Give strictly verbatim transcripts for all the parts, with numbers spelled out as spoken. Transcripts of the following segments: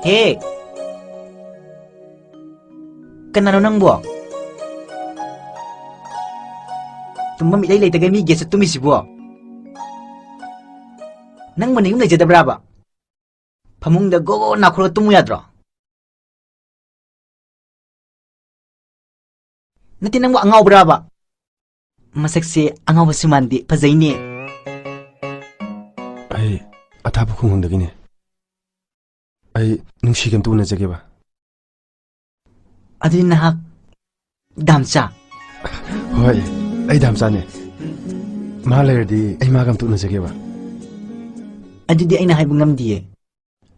ꯍꯦ! ꯀꯅꯥꯅꯣ ꯅꯪꯕꯣ? ꯇꯨꯝꯐꯝ ꯏꯂꯩ ꯂꯩꯇꯒꯩ ꯃꯤ ꯒꯦꯁꯇ ꯇꯨꯝꯃꯤꯁꯤꯕꯣ? ꯅꯪꯕꯨ ꯅꯌꯨꯝ ꯂꯩꯖꯗꯕ꯭ꯔꯥꯕ? ꯐꯃꯨꯡꯗ ꯒꯣ ꯒꯣ ꯅꯥꯈꯣꯛꯂꯒ ꯇꯨꯝꯃꯨ ꯌꯥꯗ꯭ꯔꯣ? ꯅꯠꯇꯦ, ꯅꯪꯕꯨ ꯑꯉꯥꯎꯕ꯭ꯔꯥꯕ? ꯃꯁꯛꯁꯦ ꯑꯉꯥꯎꯕꯁꯨ ꯃꯥꯟꯗꯦ, ꯐꯖꯩꯅꯦ꯫ ꯑꯩ ꯑꯊꯥꯞꯄ ꯈꯨꯡꯒꯪꯗꯒꯤꯅꯦ꯫ ꯑꯩ ꯅꯨꯡꯁꯤꯒ ꯑꯝꯇ ꯎꯅꯖꯒꯦꯕ꯫ ꯑꯗꯨꯗꯤ ꯅꯍꯥꯛ ꯗꯥꯝꯆꯥ? ꯍꯣꯏ, ꯑꯩ ꯗꯥꯝꯆꯥꯅꯦ꯫ ꯃꯥ ꯂꯩꯔꯗꯤ ꯑꯩ ꯃꯥꯒ ꯑꯝꯇ ꯎꯅꯖꯒꯦꯕ꯫ ꯑꯗꯨꯗꯤ ꯑꯩꯅ ꯍꯥꯏꯕ ꯉꯝꯗꯤꯌꯦ꯫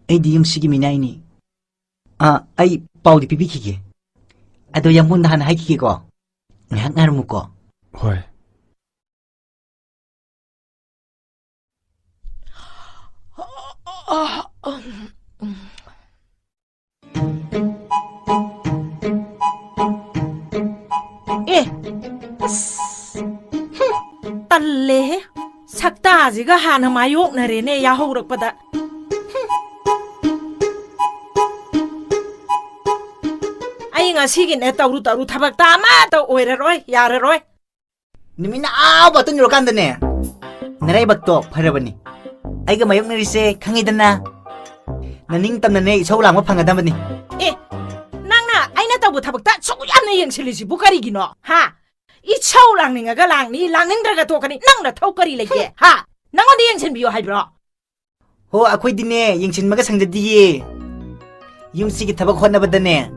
ꯑꯩꯗꯤ ꯌꯨꯝꯁꯤꯒꯤ ꯃꯤꯅꯥꯏꯅꯤ꯫ ꯑꯥ, ꯑꯩ ꯄꯥꯎꯗꯤ ꯄꯤꯕꯤꯈꯤꯒꯦ꯫ ꯑꯗꯣ ꯌꯥꯝꯕꯨꯡꯗ ꯍꯥꯟꯅ ꯍꯥꯏꯈꯤꯒꯦꯀꯣ꯫ ꯉꯥꯏꯍꯥꯛ ꯉꯥꯏꯔꯝꯃꯨꯀꯣ꯫ ꯍꯣꯏ꯫ ꯑꯦ, ꯑꯁ, ꯍꯨꯝ, ꯇꯜꯂꯦꯍꯦ꯫ ꯁꯛꯇꯥꯁꯤꯒ ꯍꯥꯟꯅ ꯃꯥꯌꯣꯛꯅꯔꯦꯅꯦ ꯌꯥꯍꯧꯔꯛꯄꯗ꯫ ꯍꯨꯝ꯫ ꯑꯩ ꯉꯁꯤꯒꯤꯅꯦ ꯇꯧꯔꯨ ꯇꯧꯔꯨ ꯊꯕꯛꯇ ꯑꯃꯠꯇ ꯑꯣꯏꯔꯔꯣꯏ, ꯌꯥꯔꯔꯣꯏ꯫ ꯅꯨꯃꯤꯠꯅ ꯑꯥ ꯕꯥꯇꯣꯟ ꯌꯧꯔꯀꯥꯟꯗꯅꯦ, ꯅꯔꯥꯏꯕꯛꯇꯣ ꯐꯔꯕꯅꯤ꯫ ꯑꯩꯒ ꯃꯥꯌꯣꯛꯅꯔꯤꯁꯦ ꯈꯪꯉꯤꯗꯅ꯫ ꯅꯅꯤꯡ ꯇꯝꯅꯅꯦ ꯏꯁꯧ ꯂꯥꯡꯕ ꯐꯪꯒꯗꯕꯅꯤ꯫ ꯑꯦ, ꯅꯪꯅ ꯑꯩꯅ ꯇꯧꯕ ꯊꯕꯛꯇ ꯁꯨꯛ ꯌꯥꯝꯅ ꯌꯦꯡꯁꯤꯜꯂꯤꯁꯤꯕꯨ ꯀꯔꯤꯒꯤꯅꯣ? ꯍꯥ? ꯏꯁꯧ ꯂꯥꯡꯅꯤꯡꯉꯒ ꯂꯥꯡꯅꯤ, ꯂꯥꯡꯅꯤꯡꯗ꯭ꯔꯒ ꯇꯣꯛꯀꯅꯤ꯫ ꯅꯪ ꯅꯊꯧ ꯀꯔꯤ ꯂꯩꯒꯦ? ꯍꯥ? ꯅꯪꯉꯣꯟꯗ ꯌꯦꯡꯁꯤꯟꯕꯤꯌꯣ ꯍꯥꯏꯕ꯭ꯔꯣ? ꯍꯣ, ꯑꯩꯈꯣꯏꯗꯤꯅꯦ, ꯌꯦꯡꯁꯤꯟꯕꯒ ꯁꯪꯖꯗꯤꯌꯦ꯫ ꯌꯨꯝꯁꯤꯒꯤ ꯊꯕꯛ ꯍꯣꯠꯅꯕꯗꯅꯦ꯫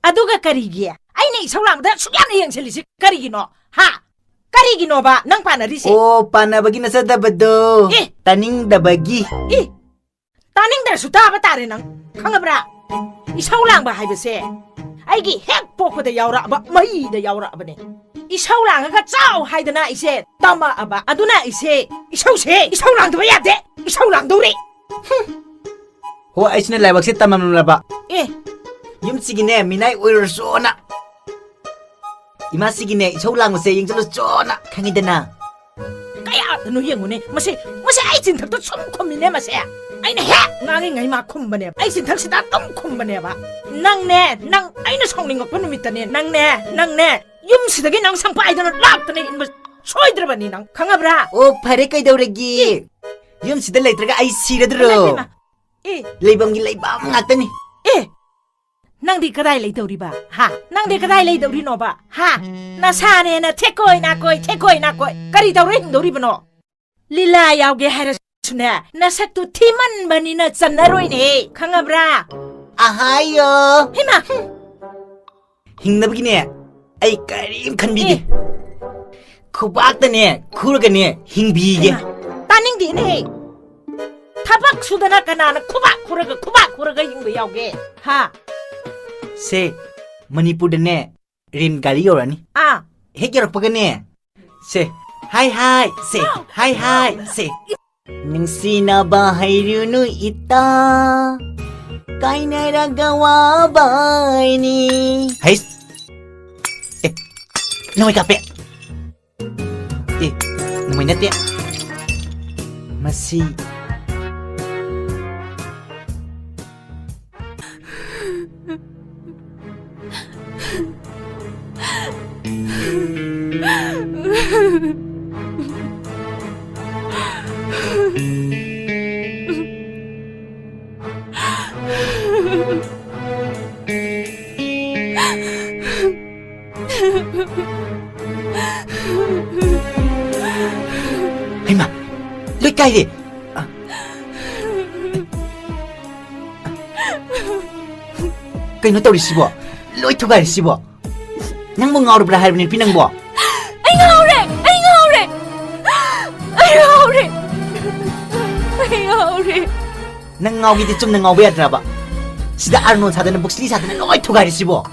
ꯑꯗꯨꯒ ꯀꯔꯤꯒꯤ? ꯑꯩꯅ ꯏꯁꯧ ꯂꯥꯡꯕꯗ ꯁꯨꯛ ꯌꯥꯝꯅ ꯌꯦꯡꯁꯤꯜꯂꯤꯁꯤ ꯀꯔꯤꯒꯤꯅꯣ? ꯍꯥ? ꯀꯔꯤꯒꯤꯅꯣꯕ ꯅꯪ ꯄꯥꯟꯅꯔꯤꯁꯦ? ꯑꯣ, ꯄꯥꯟꯅꯕꯒꯤ ꯅꯠꯆꯗꯕꯗꯣ꯫ ꯑꯦ! ꯇꯥꯅꯤꯡꯗꯕꯒꯤ꯫ ꯑꯦ! ꯇꯥꯅꯤꯡꯗ꯭ꯔꯁꯨ ꯇꯥꯕ ꯇꯥꯔꯦ ꯅꯪ꯫ ꯈꯪꯉꯕ꯭ꯔꯥ? ꯏꯁꯧ ꯂꯥꯡꯕ ꯍꯥꯏꯕꯁꯦ ꯑꯩꯒꯤ ꯍꯦꯛ ꯄꯣꯛꯄꯗ ꯌꯥꯎꯔꯛꯑꯕ ꯃꯍꯩꯗ ꯌꯥꯎꯔꯛꯑꯕꯅꯦ꯫ ꯏꯁꯧ ꯂꯥꯡꯉꯒ ꯆꯥꯎ ꯍꯥꯏꯗꯅ ꯑꯩꯁꯦ ꯇꯝꯃꯛꯑꯕ꯫ ꯑꯗꯨꯅ ꯑꯩꯁꯦ ꯏꯁꯧꯁꯦ, ꯏꯁꯧ ꯂꯥꯡꯗꯕ ꯌꯥꯗꯦ꯫ ꯏꯁꯧ ꯂꯥꯡꯗꯧꯔꯦ꯫ ꯍꯨꯝ꯫ ꯍꯣ, ꯑꯩꯁꯤꯅ ꯂꯥꯏꯕꯛꯁꯦ ꯇꯝꯃꯝꯂꯕ꯫ ꯑꯦ꯫ ꯌꯨꯝꯁꯤꯒꯤꯅꯦ, ꯃꯤꯅꯥꯏ ꯑꯣꯏꯔꯨꯔꯁꯨꯅ꯫ ꯏꯃꯥꯁꯤꯒꯤꯅꯦ, ꯏꯁꯧ ꯂꯥꯡꯕꯁꯦ ꯌꯦꯡꯁꯤꯜꯂꯨꯆꯣꯅ ꯈꯪꯉꯤꯗꯅ꯫ ꯀꯌꯥꯗꯅꯣ ꯌꯦꯡꯉꯨꯅꯦ꯫ ꯃꯁꯤ, ꯃꯁꯤ ꯑꯩ ꯆꯤꯟꯊꯛꯇ ꯁꯨꯝ ꯈꯨꯝꯃꯤꯅꯦ ꯃꯁꯦ꯫ ꯑꯩꯅ ꯍꯦꯛ ꯉꯥꯡꯉꯤꯉꯩ ꯃꯥ ꯈꯨꯝꯕꯅꯦꯕ꯫ ꯑꯩ ꯆꯤꯟꯊꯛꯁꯤꯗ ꯑꯗꯨꯝ ꯈꯨꯝꯕꯅꯦꯕ꯫ ꯅꯪꯅꯦ, ꯅꯪ ꯑꯩꯅ ꯁꯥꯎꯅꯤꯡꯉꯛꯄ ꯅꯨꯃꯤꯠꯇꯅꯦ꯫ ꯅꯪꯅꯦ, ꯅꯪꯅꯦ, ꯌꯨꯝꯁꯤꯗꯒꯤ ꯅꯪ ꯁꯪꯄꯥꯏꯗꯅ ꯂꯥꯛꯇꯅ ꯏꯟꯕ ꯁꯣꯏꯗ꯭ꯔꯕꯅꯤ ꯅꯪ꯫ ꯈꯪꯉꯕ꯭ꯔꯥ? ꯑꯣ, ꯐꯔꯦ, ꯀꯩꯗꯧꯔꯒꯦ? ꯌꯨꯝꯁꯤꯗ ꯂꯩꯇ꯭ꯔꯒ ꯑꯩ ꯁꯤꯔꯗ꯭ꯔꯣ? ꯏꯃꯥ, ꯏꯃꯥ꯫ ꯑꯦ꯫ ꯂꯩꯐꯝꯒꯤ ꯂꯩꯐꯝ ꯉꯥꯛꯇꯅꯤ꯫ ꯑꯦ, ꯅꯪꯗꯤ ꯀꯗꯥꯏ ꯂꯩꯗꯧꯔꯤꯕ? ꯍꯥ? ꯅꯪꯗꯤ ꯀꯗꯥꯏ ꯂꯩꯗꯧꯔꯤꯅꯣꯕ? ꯍꯥ? ꯅꯁꯥꯅꯦꯅ ꯊꯦꯛꯀꯣꯏ ꯅꯥꯀꯣꯏ, ꯊꯦꯛꯀꯣꯏ ꯅꯥꯀꯣꯏ꯫ ꯀꯔꯤ ꯇꯧꯔ ꯍꯤꯡꯗꯧꯔꯤꯕꯅꯣ? ꯂꯤꯂꯥ ꯌꯥꯎꯒꯦ ꯍꯥꯏꯔꯁꯨꯅꯦ, ꯅꯁꯛꯇꯨ ꯊꯤꯃꯟꯕꯅꯤꯅ ꯆꯟꯅꯔꯣꯏꯅꯦ꯫ ꯈꯪꯉꯕ꯭ꯔꯥ? ꯑꯍꯥꯌꯣ꯫ ꯍꯩꯃꯥ! ꯍꯤꯡꯅꯕꯒꯤꯅꯦ, ꯑꯩ ꯀꯔꯤꯝ ꯈꯟꯕꯤꯗꯦ꯫ ꯑꯦ꯫ ꯈꯨꯕꯥꯛꯇꯅꯦ, ꯈꯨꯔꯒꯅꯦ, ꯍꯤꯡꯕꯤꯒꯦ꯫ ꯍꯩꯃꯥ! ꯇꯥꯅꯤꯡꯗꯦꯅꯦ꯫ ꯊꯕꯛ ꯁꯨꯗꯅ ꯀꯅꯥꯅ ꯈꯨꯕꯥꯛ ꯈꯨꯔꯒ, ꯈꯨꯕꯥꯛ ꯈꯨꯔꯒ ꯍꯤꯡꯕ ꯌꯥꯎꯒꯦ? ꯍꯥ? ꯁꯦ, ꯃꯅꯤꯄꯨꯔꯗꯅꯦ, ꯔꯦꯟ ꯒꯥꯔꯤ ꯌꯧꯔꯛꯑꯅꯤ꯫ ꯑꯥ꯫ ꯍꯦꯛ ꯌꯧꯔꯛꯄꯒꯅꯦ, ꯁꯦ, ꯍꯥꯏ ꯍꯥꯏ, ꯁꯦ, ꯍꯥꯏ ꯍꯥꯏ, ꯁꯦ꯫ ꯅꯨꯡꯁꯤꯅꯕ ꯍꯩꯔꯨꯅꯨ ꯏꯇꯥ, ꯀꯥꯏꯅꯔꯒ ꯋꯥꯕ ꯍꯥꯏꯅꯤ꯫ ꯍꯩꯁ! ꯑꯦ, ꯅꯣꯡꯃꯩ ꯀꯥꯞꯄꯦ꯫ ꯑꯦ, ꯅꯣꯡꯃꯩ ꯅꯠꯇꯦ꯫ ꯃꯁꯤ꯫ ꯍꯩꯃꯥ! ꯂꯣꯏ ꯀꯥꯏꯔꯦ! ꯑ, ꯀꯩꯅꯣ ꯇꯧꯔꯤꯁꯤꯕꯣ? ꯂꯣꯏ ꯊꯨꯒꯥꯏꯔꯤꯁꯤꯕꯣ? ꯅꯪꯕꯨ ꯉꯥꯎꯔꯕ꯭ꯔꯥ ꯍꯥꯏꯕꯅꯤ, ꯅꯨꯄꯤ ꯅꯪꯕꯣ? ꯑꯩ ꯉꯥꯎꯔꯦ! ꯑꯩ ꯉꯥꯎꯔꯦ! ꯑꯩ ꯉꯥꯎꯔꯦ! ꯑꯩ ꯉꯥꯎꯔꯦ! ꯅꯪ ꯉꯥꯎꯒꯦꯗꯤ ꯆꯨꯝꯅ ꯉꯥꯎꯕ ꯌꯥꯗ꯭ꯔꯕ? ꯁꯤꯗ ꯑꯥꯔꯅꯣꯜ ꯁꯥꯗꯅ, ꯕ꯭ꯔꯨꯁ ꯂꯤ ꯁꯥꯗꯅ ꯂꯣꯏ ꯊꯨꯒꯥꯏꯔꯤꯁꯤꯕꯣ?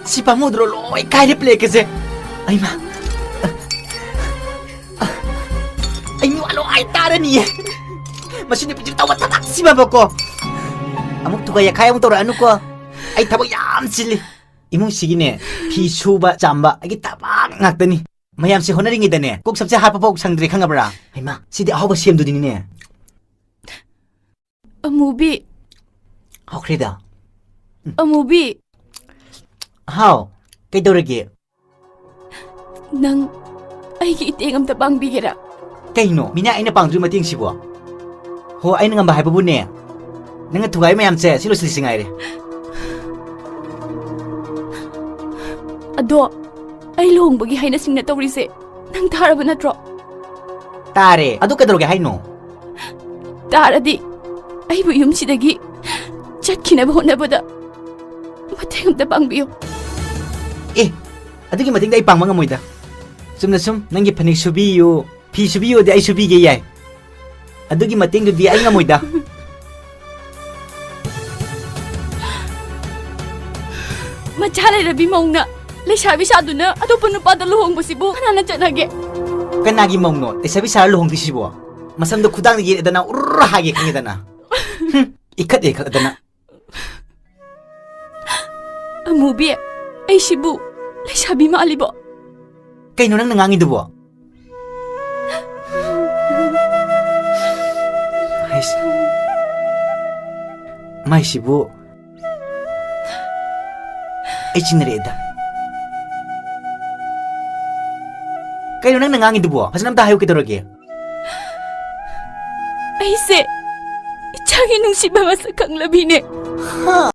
ꯁꯤ ꯄꯥꯝꯃꯨꯗ꯭ꯔꯣ? ꯂꯣꯏ ꯀꯥꯏꯔꯦ ꯄ꯭ꯂꯦꯒꯁꯦ꯫ ꯑꯩꯃ꯫ ꯑꯩ ꯃꯤ ꯋꯥ ꯂꯣꯏ ꯇꯥꯔꯅꯤꯌꯦ꯫ ꯃꯁꯤ ꯅꯨꯄꯤꯁꯤ ꯇꯧꯕ ꯊꯕꯛ ꯁꯤꯃꯕꯀꯣ꯫ ꯑꯃꯨꯛ ꯊꯨꯒꯥꯏ ꯌꯥꯈꯥꯏ ꯑꯃꯨꯛ ꯇꯧꯔꯛꯑꯅꯨꯀꯣ꯫ ꯑꯩ ꯊꯕꯛ ꯌꯥꯝ ꯆꯤꯜꯂꯤ꯫ ꯏꯃꯨꯡꯁꯤꯒꯤꯅꯦ, ꯐꯤ ꯁꯨꯕ ꯆꯥꯝꯕ ꯑꯩꯒꯤ ꯊꯕꯛ ꯉꯥꯛꯇꯅꯤ꯫ ꯃꯌꯥꯝꯁꯦ ꯍꯣꯠꯅꯔꯤꯉꯩꯗꯅꯦ ꯀꯣꯛ ꯁꯝꯁꯦ ꯍꯥꯠꯄ ꯐꯥꯎ ꯁꯪꯗ꯭ꯔꯦ, ꯈꯪꯉꯕ꯭ꯔꯥ? ꯍꯩꯃꯥ, ꯁꯤꯗꯤ ꯑꯍꯥꯎꯕ ꯁꯦꯝꯗꯨꯅꯤꯅꯦ꯫ ꯑꯃꯨꯕꯤ꯫ ꯍꯥꯎꯈ꯭ꯔꯦꯗ꯫ ꯑꯃꯨꯕꯤ꯫ ꯍꯥꯎ, ꯀꯩꯗꯧꯔꯒꯦ? ꯅꯪ ꯑꯩꯒꯤ ꯏꯇꯦꯡ ꯑꯝꯇ ꯄꯥꯡꯕꯤꯒꯦꯔꯥ? ꯀꯩꯅꯣ, ꯃꯤꯅ ꯑꯩꯅ ꯄꯥꯡꯗꯣꯏ ꯃꯇꯦꯡꯁꯤꯕꯣ? ꯍꯣ, ꯑꯩꯅ ꯉꯝꯕ ꯍꯥꯏꯕꯕꯨꯅꯦ, ꯅꯪꯅ ꯊꯨꯒꯥꯏ ꯃꯌꯥꯝꯁꯦ ꯁꯤ ꯂꯣꯏꯁꯤꯜꯂꯤꯁꯤ ꯉꯥꯏꯔꯦ꯫ ꯑꯗꯣ, ꯑꯩ ꯂꯨꯍꯣꯡꯕꯒꯤ ꯍꯥꯏꯅ ꯁꯤꯡꯅ ꯇꯧꯔꯤꯁꯦ ꯅꯪ ꯇꯥꯔꯕ ꯅꯠꯇ꯭ꯔꯣ? ꯇꯥꯔꯦ꯫ ꯑꯗꯨ ꯀꯩꯗꯧꯔꯒꯦ ꯍꯥꯏꯅꯣ? ꯇꯥꯔꯗꯤ ꯑꯩꯕꯨ ꯌꯨꯝꯁꯤꯗꯒꯤ ꯆꯠꯈꯤꯅꯕ ꯍꯣꯠꯅꯕꯗ ꯃꯇꯦꯡ ꯑꯝꯇ ꯄꯥꯡꯕꯤꯌꯨ꯫ ꯑꯦ, ꯑꯗꯨꯒꯤ ꯃꯇꯦꯡꯗꯤ ꯑꯩ ꯄꯥꯡꯕ ꯉꯝꯃꯣꯏꯗ꯫ ꯆꯨꯝꯅ ꯁꯨꯝ ꯅꯪꯒꯤ ꯐꯅꯦꯛ ꯁꯨꯕꯤꯌꯨ, ꯐꯤ ꯁꯨꯕꯤꯌꯨꯗꯤ ꯑꯩ ꯁꯨꯕꯤꯒꯦ ꯌꯥꯏ꯫ ꯑꯗꯨꯒꯤ ꯃꯇꯦꯡꯗꯨꯗꯤ ꯑꯩ ꯉꯝꯃꯣꯏꯗ꯫ ꯃꯆꯥ ꯂꯩꯔꯕꯤ ꯃꯧꯅ ꯂꯩꯁꯥꯕꯤ ꯁꯥꯗꯨꯅ ꯑꯇꯣꯞꯄ ꯅꯨꯄꯥꯗ ꯂꯨꯍꯣꯡꯕꯁꯤꯕꯨ ꯀꯅꯥꯅ ꯆꯠꯅꯒꯦ? ꯀꯅꯥꯒꯤ ꯃꯧꯅꯣ ꯂꯩꯁꯥꯕꯤ ꯁꯥꯔ ꯂꯨꯍꯣꯡꯗꯣꯏꯁꯤꯕꯣ? ꯃꯁꯝꯗꯣ ꯈꯨꯗꯥꯡꯗ ꯌꯦꯠꯂꯗꯅ ꯎꯔ ꯍꯥꯏꯒꯦ ꯈꯪꯉꯦꯗꯅ꯫ ꯍꯨꯝ, ꯏꯈꯠ ꯏꯈꯠꯂꯗꯅ꯫ ꯑꯃꯨꯕꯤ, ꯑꯩꯁꯤꯕꯨ ꯂꯩꯁꯥꯕꯤ ꯃꯥꯜꯂꯤꯕꯣ? ꯀꯩꯅꯣ ꯅꯪꯅ ꯉꯥꯡꯉꯤꯗꯨꯕꯣ? ꯍꯩꯁ꯫ ꯃꯥꯏꯁꯤꯕꯨ ꯑꯩ ꯆꯤꯡꯅꯔꯛꯑꯦꯗ꯫ ꯀꯩꯅꯣ ꯅꯪꯅ ꯉꯥꯡꯉꯤꯗꯨꯕꯣ? ꯐꯖꯅ ꯑꯝꯇ ꯍꯥꯏꯌꯨ, ꯀꯩꯗꯧꯔꯒꯦ? ꯑꯩꯁꯦ ꯏꯆꯥꯒꯤ ꯅꯨꯡꯁꯤꯕ ꯃꯁꯛ ꯈꯪꯂꯕꯤꯅꯦ꯫ ꯍꯥ?